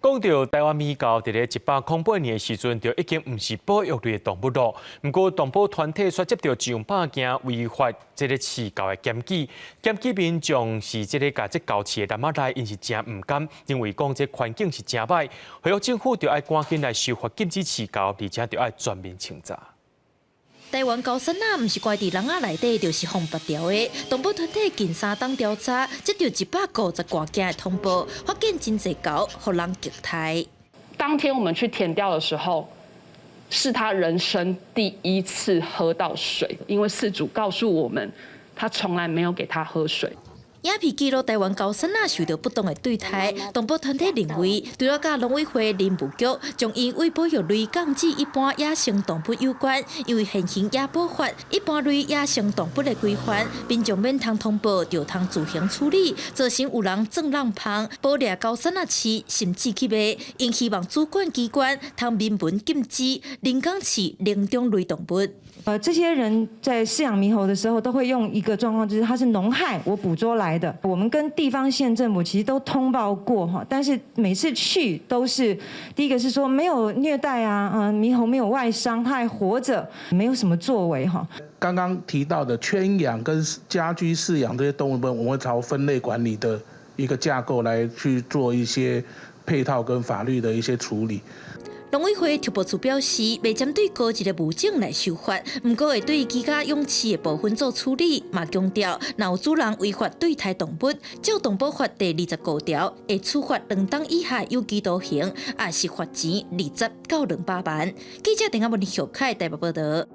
講到臺灣獼猴，佇咧108年的時陣，就已經毋是保育類的動物囉。毋過動保團體卻接著上百件違法這个飼猴的檢舉，檢舉民眾是這个共這猴飼佇籠仔內，𪜶是誠毋甘，認為講這環境是誠䆀，呼籲政府著愛趕緊來修法禁止飼猴，而且著愛全面清查。臺灣猴硲仔毋是關佇籠仔內底，就是予縛牢的。動保團體近3冬調查，接著150外件的通報，發現真濟猴予人虐待。當天我們去田調的時候，是他人生第一次喝到水，因為飼主告訴我們，他從來沒有給他喝水。影片記錄臺灣猴硲仔受著不當的對待，動保團體認為，除了佮農委會林務局將𪜶與保育類降至一般野生動物有關，因為現行野保法一般類野生動物的規範，民眾免通通報，就通自行處理，造成有人鑽籠縫，捕掠猴硲仔飼，甚至去賣。𪜶希望主管機關通明文禁止人工飼靈長類動物。這些人在飼養獼猴的時候，都會用一個狀況，就是它是農害，我捕捉來的。我們跟地方縣政府其實都通報過哈，但是每次去都是第一個是說沒有虐待啊，獼猴沒有外傷，它還活着，沒有什麼作為哈。剛剛提到的圈養跟家居飼養這些動物們，我們會朝分類管理的一個架構來去做一些配套跟法律的一些處理。農委會特保處表示，袂針對高一个物種來修法，毋過會對居家養飼的部分做處理，嘛強調，若有主人違法對待動物，照動保法第25條，會處罰2冬以下有期徒刑，抑是罰錢20到200萬。記者鄧阿文、許凱台北報導。